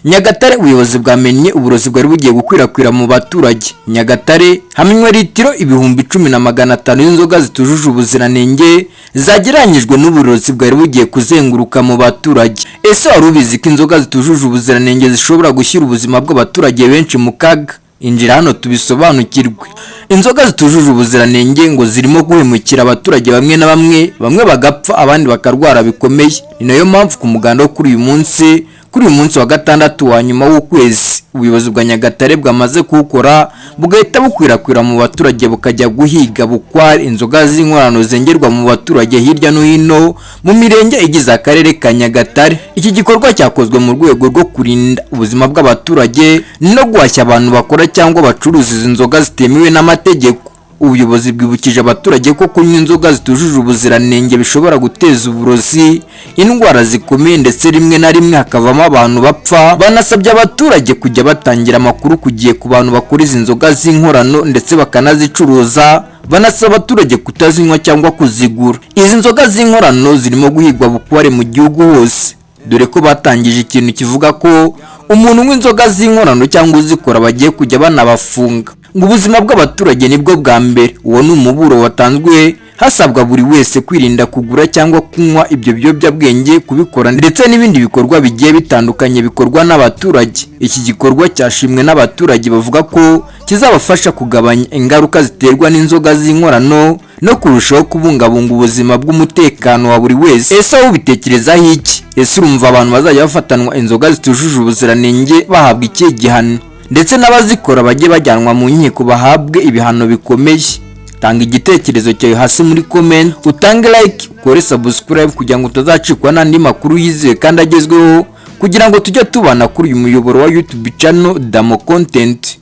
Nyagatare, ubuyobozi bwamenye uburozi bwari bugiye gukwirakwira mu baturage. Nyagatare hamenywe litiro 10,500 y'inzoga zitujuje ubuziranenge zagereranyijwe n'uburozi bwari bugiye kuzenguruka mu baturage. Ese wari ubizi ko inzoga zitujuje ubuziranenge zishobora gushyira ubuzima bw'abaturage benshi mu kaga? Injira hano tubisobanukirwe. Inzoga zitujuje ubuziranenge ngo zirimo guhemukira abaturage bamwe na bamwe, bamwe bagapfa, abandi bakarwara bikomeye. Ni nayo mpamvu ku muganda wo kuri uyu munsi wa gatandatu wa nyuma w'ukwezi, ubuyobozi bwa Nyagatare bwamaze kuwukora, bugahita bukwirakwira mu baturage, bukajya guhiga bukware inzoga z'inkorano zengerwa mu baturage hirya no hino mu mirenge igize akarere ka Nyagatare. Iki gikorwa cyakozwe mu rwego rwo kurinda ubuzima bw'abaturage no guhashya abantu bakora cyangwa bacuruza izi nzoga zitemewe n'amategeko. Ubuyobozi bwibukije abaturage ko kunywa inzoga zitujuje ubuziranenge bishobora guteza uburozi, indwara zikomeye, ndetse rimwe na rimwe hakavamo abantu bapfa. Banasabye abaturage kujya batangira amakuru ku gihe ku bantu bakora izi nzoga z'inkorano ndetse bakanazicuruza. Banasaba abaturage kutazinywa cyangwa kuzigura. Izi nzoga z'inkorano zirimo guhigwa bukware mu gihugu hose, dore ko batangije ikintu kivuga ko umuntu unywa inzoga z'inkorano cyangwa uzikora bagiye kujya banabafunga. Ngo ubuzima bw'abaturage nibwo bwa mbere. Uwo ni umuburo watanzwe hasabwa buri wese kwirinda kugura cyangwa kunywa ibyo biyobyabwenge, kubikora ndetse n'ibindi bikorwa bigiye bitandukanye bikorwa n'abaturage. Iki gikorwa cyashimwe n'abaturage, bavuga ko kizabafasha kugabanya ingaruka ziterwa n'inzoga z'inkorano no kurushaho kubungabunga ubuzima bw'umutekano wa buri wese. Ese wowe ubitekerezaho iki? Ese urumva abantu bazajya bafatanwa inzoga zitujuje ubuziranenge bahabwa ikihe gihano, ndetse n'abazikora bajye bajyanwa mu nkiko bahabwe ibihano bikomeye? Tanga igitekerezo cyawe hasi muri comment, utange like, ukore subscribe kugira ngo utazacikwa n'andi makuru yizewe kandi agezweho, kugira ngo tujye tubana kuri uyu muyoboro wa YouTube channel Damo Content.